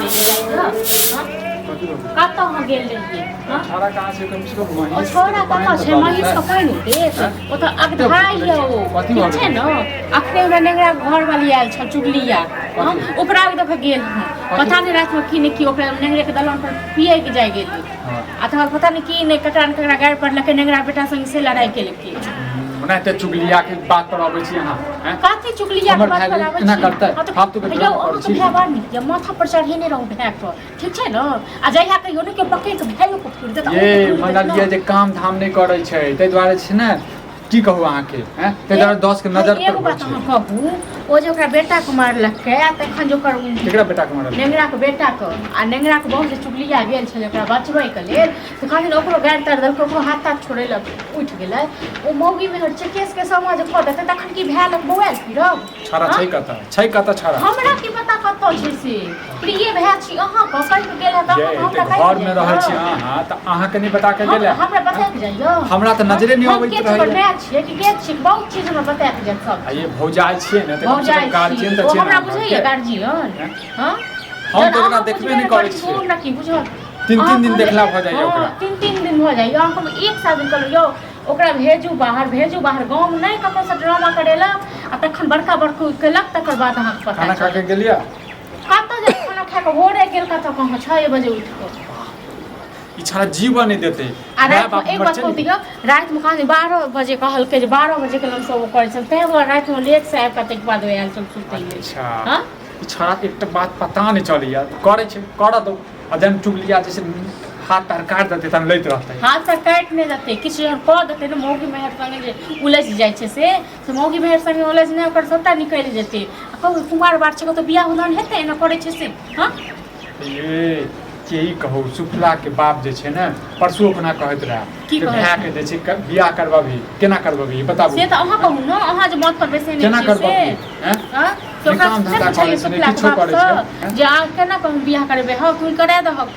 नहि जाइए हँ? कतऽ अहाँ गेल रहियै हँ? छाड़ा कहाँ छै कम से कम ओ महीष छौड़ा कतऽ छै महीष के पानि देत ओ तऽ अगधाइ यऽ ओ कथी ठीक भऽ छै ने अखने हमरा नेंगरा घरवाली आयल छल चुगलिया हम ओकरा देख गेल हँ पता नहि रातिमे की नहि की ओकरा नेंगरे के दलान पर पिए के जाइ गेली आ तकर बाद पता नहि की नहि ककरा ने ककरा गारि पड़लकै नेंगरा बेटा संग से लड़ाइ केलकै ओनाहिते चुगलिया के बात पर अबै छी अहाँ हैं? कथी चुगलिया के हमर बात भाय पर आबै एना छी? करतै? हँ तऽ फालतू के यौ ड्रामा करै अहाँके छी। भाय बड़ नीक यऽ माथा पर चढ़ेने रहू भाय पर ठीक छै ने आ जहिया कहियो ने केओ पकड़ि कऽ भाइयो के फोड़ि देत ये मंगलियै जे काम धाम नहि करै छै ताहि दुआरे छै ने की कहू अहाँके हैं ताहि दुआरे 10 के नजर पर एगो बात अहाँ कहू ओ जे ओकरा बेटा के मारलकै आ तखन जे ओकर केकरा बेटा के मारल नेंगरा के बेटा के आ नेंगरा के बहुत जे चुगलिया गेल छलै ओकरा बचबै के लेल तऽ कहलिन ओकरो गारि तारि देलकै ओकरो हाथ ताथ छोड़ेलक उठि गेलै ओ मौगी मेहर छै केस के समा जे कऽ देतै तखन की भए लग बौआयल फिरब छाड़ा छै कतऽ छै कतऽ छाड़ा हमरा की पता कतऽ छै से प्रिय भाय छी अहाँ के कहि के गेल तऽ ये हमरा तऽ कहि घर में रहै छी अहाँ तऽ अहाँके नहि बता के गेलै हमरा बता के जाइयो हमरा तऽ नजरे नहि अबैत रहैए रहैए माय छियै कि के छियै बहुत चीज हमरा बता के जायत सब आ ये भौजाइ छियै ने तऽ कम से भौजाइ कम गार्जियन छी तऽ ओ छियै ने हमरा अहाँ बुझैए घरके। गार्जियन हैं? हँ हम तऽ जहन ओकरा अहाँ देखबे बुझबे नहि करै छी छियै हमरा की बुझत तीन अहाँ तीन दिन कहलियै- देखला भऽ जाइए हँ, ओकरा तीन तीन दिन भऽ जाइए अहाँके हम एक साल दिन कहलहुँ यौ ओकरा भेजू बाहर भेजू बाहर गाँवमे नहि ककरोसँ ड्रामा करेलक आ तखन बड़का बड़को केलक तकर बाद अहाँके पता खाना खा चलत के गेलियै कतऽ जाइ खाना खा कऽ भोरे गेल कतऽ कहाँ 6 बजे उठि कऽ ई छाड़ा जीवन नहि देतै आ माय रातिमे बाप एक हमर बात चलि कहू गेल। दियौ रातिमे कहाँ 12 बजे कहलकै जे 12 बजेके लमसम ओ करै छल तैँ दुआरे रातिमे लेटसँ आबि कऽ ताहिके बाद ओ आयल छल सुतै लेल अच्छा हँ ई छौड़ा एकटा बात पता नहि चलैया करै छै करऽ दौ आ जहन चुगलिया जे छै हाथ पैर काटि देतै तहन लैत रहतै हाथ पैर काटि नहि देतै किछु जहन कऽ देतै ने मौगी मेहर संगे जे उलझि जाइ छै से से मौगी मेहर संगे उलझि नहि ओकर सबटा निकलि जेतै आ कहू कुमार बार छै कतौ बियाह उदान हेतै एना करै छै से हँ ये के ई कहू सुफला के बाप जे छै ने परसू अपना कहैत रहए की जे कहैत भाय के जे छै बियाह करबही केना करबही बताबू से तऽ अहाँ कहू ने अहाँ जे मत पर बैसेने केना छियै से करबही हैं हँ तऽ नहि ओकरा काम नहि धंधा पुछलियै करै छै नहि सुफलाके किछो करै छै बापसँ हैं? जे अहाँ केना कहू बियाह करेबै हँ तू करा दहक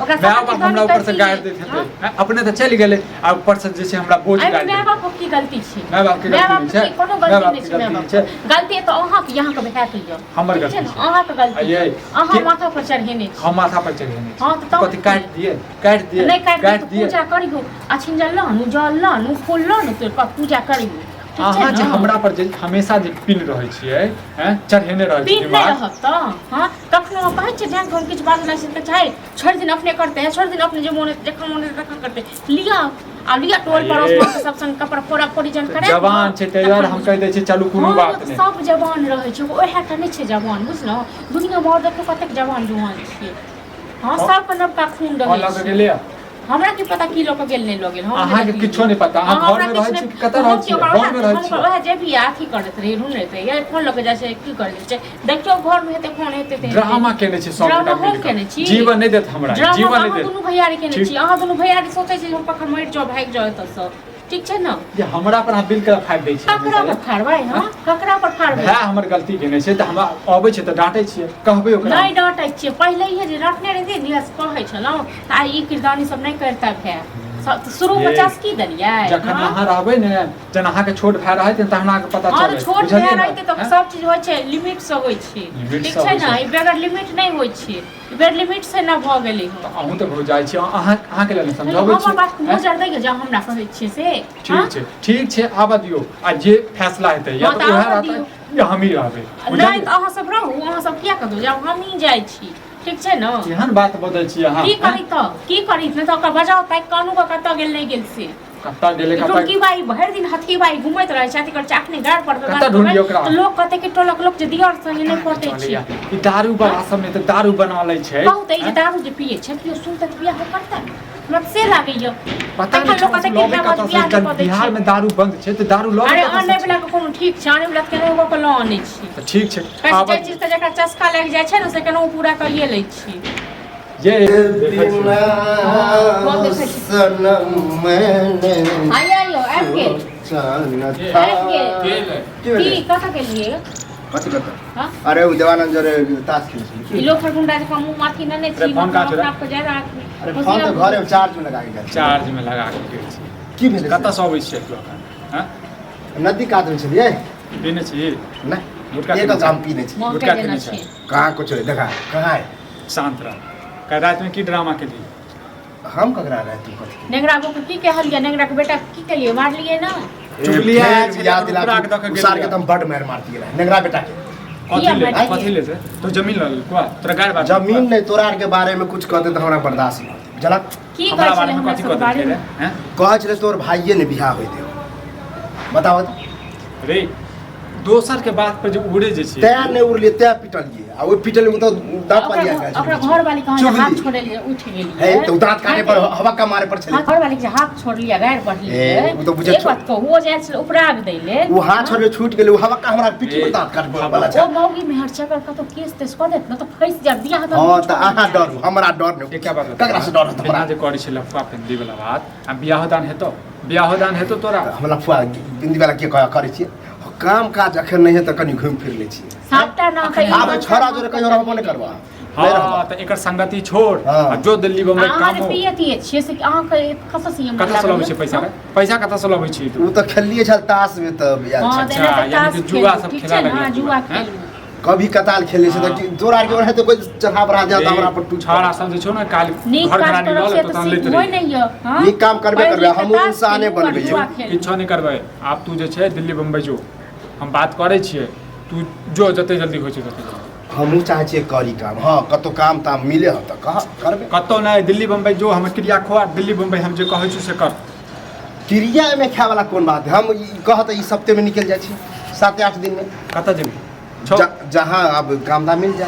ओकरा माय सबटा बाप किरदानी हमरा ऊपर से कैसी गारि दैत हेतै हँ? हैं? अपने तऽ चलि गेलै आ ऊपर से जे छै हमरा बोझ एहिमे डालि माय देलकै। बापक की गलती छै माय बापके माय गलती नहि बापके छै की कोनो माय गलती बापके नहि छै माय गलती नहि बापके छै गलती तऽ अहाँके अहाँके भायके यऽ हमर ठीक छै गलती ने छै अहाँके आ गलती ये अहाँ के- माथा पर चढ़ेने छी हम माथा पर चढ़ेने छी हँ, तऽ तब कथी काटि दिए काटि दिए नहि काटि काटि दियौ तऽ दिए पूजा करियौ अछिंजल लऽ जल लऽ फूल लऽ तोड़ि कऽ पूजा करियौ ठीक छै अहाँ जे ने हमरा पर जे हमेशा जे पिन रहै छियै हैं चढ़ेने रहै छियै पीन नहि दिमाग रहत तऽ हँ कखनो हम कहै छियै जहन हम किछु बाजऽ लागै छै तऽ चाहे छोड़ि दिन अपने करतै छोड़ि दिन अपने जे मोन हेतै जखन मोन हेतै तखन करतै लिअ आ लिअ टोल पड़ोस ये। मे सब संग कपड़ा फोड़ा फोड़ी जहन करा जवान छै ताहि दुआरे हम कहि दै छियै चलू कोनो बात नहि सब जवान रहै छै ओएह टा नहि छै जवान बुझलहुँ दुनिया मे आओर देखियौ कतेक जवान जुआन छियै हँ सबके नवका खून कौन रहै लऽ कऽ छै गेलैया हमरा की पता की लऽ कऽ गेल नहि लऽ गेल हम अहाँके किछो नहि पता अहाँ हमरा घरमे किछु रहै छी नहि- कि कतऽ रहै हम छियै ओकरा गाँवमे रहै हम छियै ओएह जे भी अथी करैत रही ढूँढैत रही फोन लऽ कऽ जाइ छै की करै छै देखियौ घरमे हेतै फोन हेतै तऽ हेतै। ड्रामा केने छी सब ड्रामा गोटा हम मिल कऽ। केने छी। जीवन नहि देत हमरा ड्रामा जीवन तऽ नहि अहाँ देत दुनू भैयारी केने ठीक। छी अहाँ दुनू भैयारी सोचै छी जे हम कखन मरि जाउ भागि जाउ एतऽसँ ठीक छै ने जे हमरा पर अहाँ बिल के फाड़ि दै छियै ककरा पर फाड़बै हँ ककरा पर फाड़बै भाय हमर गलती केने छै तऽ हमरा अबै छै तऽ डाँटै छियै कहबै ओकरा नहि डाँटै छियै पहिले इहे जे रटने रहितियै ने से कहै छलहुँ तऽ आइ ई किरदानी सब नहि करिता भाय शुरूमे ये। चस्की देलियै जखन हँ? अहाँ रहबै ने जहन अहाँके छोट भाय रहैत ने तहन अहाँके पता हँ तऽ चलत छोट बुझलियै भाय ने? रहितै तऽ हैं? सब चीज होइ छै लिमिट से होइ छै लिमिट ठीक सँ छै होइ ने छै। ई बगैर लिमिट नहि होइ छै ई बगैर लिमिट से न भऽ गेलै हँ तऽ अहूँ तऽ भौजाइ छी अहाँ अहाँके लेल ने समझाबै हमर छी बात हैं? मोजर दैके जे हमरा कहै छियै से हँ? ठीक छै ठीक छै आबऽ दियौ आ जे फैसला हेतै या हँ, तऽ तऽ उएह आबऽ रहतै दियौ। या हमही रहबै नहि बुझलियै तऽ अहाँ सब रहू अहाँ सब किया कतौ जाउ हमही जाइ छी ठीक छै ने केहन बात बजै छी अहाँ की हैं? करी तऽ की करी नहि तऽ ओकरा बजाउ ताकि कानू कऽ कतऽ गेल नहि गेल से कतऽ गेलै कतऽ टुनकी बाई भरि दिन हथी बाई घुमैत रहै छै अथी करै छै अखने गाड़ पर कतऽ ढूंढियौ ओकरा? तऽ लोक कहतै कि टोलक लोक जे दियर संगे नहि पटै छै चलैया ई दारू बला सब ने तऽ दारू बना लै छै कहू तऽ ई जे दारू जे पियै छै केओ सुनतै तऽ बियाह करतै हमरा तऽ से लागैया पता तखन नहि लोक कहतै कि लबे बियाह कतऽ से बियाह जहन कऽ दै बिहार छै में दारू बंद छै तऽ दारू लबे अरे कतऽ से आनै छै? वला के कोनो ठीक छै आनै वला के केनाहु कऽ लऽ आनै छी तऽ ठीक छै कहै छै आब जाहि चीजके जकरा चस्का लागि जाइ छै ने से केनाहु पूरा करिए लै छी ये देखै छियै। बिना कौन देखै छी? सनम मैंने आइयो आइयो आबि गेल सोचा न था आबि गेल गेलै। की की भेलै कतऽ गेलियै कथी कतऽ हँ अरे ओ देवानंद जरे ताश खेलै छलै ई की लोफर गुंडा जकाँ मुँह माथी नेने छी अरे फोन कहाँ छौ रे? अपना आपके ज्यादा आदमी अरे फोन तऽ घरे मे चार्ज में लगा के गेल चार्ज में लगा के गेल छी की भेलै से? कतऽ से अबै छियै तू एखन हँ नदी कात मे छलियै पीने छी नहि गुटखा एक पीने हम पीने छी महकै गुटखा जेना खेने छी छै। कहाँ कुछ देखा कहाँ है शांत रह। काल्हि रातिमे की ड्रामा केलियै? हम ककरा राति कथी? नेंगरा को की कहलियै? नेंगरा के बेटा के की केलियै? मारलियै ना? चुगलिया आयल छलै, याद दिला उपरा के दऽ के उसार के गेलियै। तऽ हम बड मारि मारतियै रहए नेंगरा बेटा के। कथी किया ले मारलियै? कथी ले से तो जमीन लऽ लेलको तोरा गारि बात जमीन नहि, तोरा आरके बारेमे कुछ कहते तऽ हमरा बर्दाश्त नहि होतै, बुझलक? की हमरा कहै छलै बारेमे हमरा कथी सब कऽ बारे देलकै मे? रे हैं? कहै छलै तोहर भाइये ने बियाह होय देव, बताबऽ तऽ। रे दोसर के बात पर जे उड़े जे छै तैं नहि उड़लियै, तैं पिटलियै आ ओहि पिटलियै तऽ दाँत ओकरा पानि आबि गेल ओकरा छलै। घर वाली कहाँ जे हाथ चुगली। छोड़लियै उठि गेलियै। हे तऽ ओ दाँत काटे पर हवा मारे पर छलै। हाथ घर वाली के जे हाथ छोड़लियै गारि पढ़लियै। ए, ओ तऽ बुझै एक बात कहू, ओ जे आयल छलै उपराग दै लेल। ओ हाथ छोड़ले छूटि गेलै, ओ हवा हमरा पीठी पर दाँत काटबै वाला ओ छै। मौगी मेहर चकर कतौ केस तेस कऽ देत ने तऽ फँसि जायब बियाह तऽ। हँ तऽ अहाँ डरू, हमरा डर नहि। एकटा बात ककरा से डर होत एना हमरा? जे करै छै लफुआ फिंदी वाला बात आ बियाहो दान हेतौ? बियाहो दान हेतौ तोरा? हमरा फुआ बिन्दी वाला के करै छियै काम काज अखन नहि है तऽ कनि घुमि फिर लै छियै। सातटा ना कहि आब छोड़ा जोरे कहियो रहबो नहि करबा। नहि रहबा। हँ तऽ एकर संगति छोड़ हँ। आ जो दिल्ली बम्बई अहाँ काम जे हो। पिए तिए छियै से अहाँके कतऽ से ई कतऽ से लबै छै पैसा रे? पैसा कतऽ से लबै छी तू? ओ तऽ खेललियै छल ताश मे तऽ याद हँ छै। तऽ एना तऽ अच्छा, यानी ताश कि जुआ खेलू, सब ठीक खेला छै ने? लगलै हँ, जुआ हैं? खेलू। कभी कताल खेलै छै तऽ तोरा आरके ओनाहिते कोइ चढ़ा बढ़ा जाए तऽ हमरा पर टूट छाड़ा सब जे छौ ने काल्हि नीक घर काज घरानी करब लऽ से लेतौ तऽ तहन सीख लैत होइ रही। नहि यऽ हँ? नीक काम करबे पढ़ि करबै, लिख कऽ हमहूँ ताश इंसाने खेलू आओर बनबै जुआ छियै। खेलू। किछो नहि करबै आब। तू जे छै दिल्ली बम्बई जो, हम बात करै छियै, तू जो जते जल्दी होइ छै तते जल्दी। हमहूँ चाहै छियै करी काम, हँ कतहु काम ताम मिले हँ तऽ कह करबै। कतौ नहि, दिल्ली बम्बई जो, हमर क्रिया खो, दिल्ली बम्बई हम जे कहै छी से कर। क्रिया एहिमे खाय वाला कोन बात है? हम ई कह तऽ ई सप्ते में निकलि जाइ छी, 7-8 दिन में। कतऽ जेबही छौ? जहाँ अब काम धाम मिल जाए।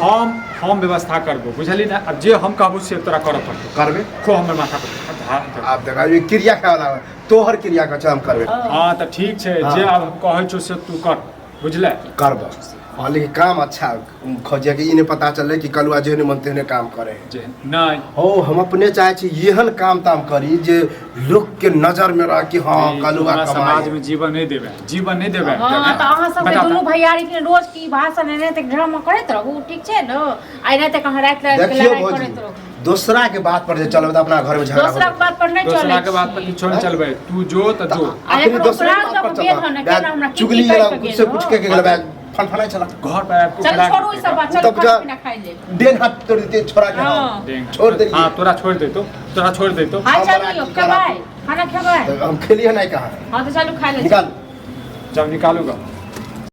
हम व्यवस्था करबो, बुझली ने? अब जे हम कहबो से तोरा करऽ पड़तौ। करबै। खो हमर माथा पर धार। आब देखा ई क्रिया खाय वाला तोहर क्रिया के हम करबै। हँ तऽ ठीक छै। हँ। जे आब हम कहै छौ से तू कर, बुझले? करब, हँ, लेकिन काम अच्छा खोजिए कि ई नहीं पता चले कि कलुआ जेहने मन तेहने काम करे है। जे नहि। हो, हम अपने चाहे छी एहन काम ताम करी जे लोक के नजर में रह कि हाँ ई कलुआ तोरा कमाए। समाज में जीवन नहीं देबे, जीवन नहीं देबे। हँ तऽ अहाँ सबके बता तऽ। दुनू भैयारी के रोज की भाषण एनाहिते ड्रामा करैत रहू, ठीक छै ने? आ एनाहिते कहाँ राति राति के देखियौ लड़ाइ भौजी, करैत रहू। दोसरा के बात पर जे चलबै तऽ अपना घर में झगड़ा दोसरा के बात पर नहि दोसरा चलै के बात पर छी। किछो नहीं चलबै, तू जो तऽ जो। आ अपने एकरो दोसरे के अपराध बात पर दऽ कऽ गेल हन, केना हमरा चलबै। की चुगली की कहि कऽ कुछ से गेल कुछ हो? के गेल फनफनाइ छला। घर पर आबि कऽ चलू उपरा छोड़ू ई सब बात, चलू तब खाना पीना खाइ लेल। डेढ़ हाथ तोड़ देते छोड़ा के। हँ। हम देंगे। छोड़ देलियै। हाँ तोरा छोड़ देतो, तोरा छोड़ देतो। हाय हमरा चलियौ की खेबै? करब? खाना खेबै? तऽ हम खेलियै नहीं कहाँ। हँ तऽ चलू खाइ लेल। निकाल। जब निकालूगा।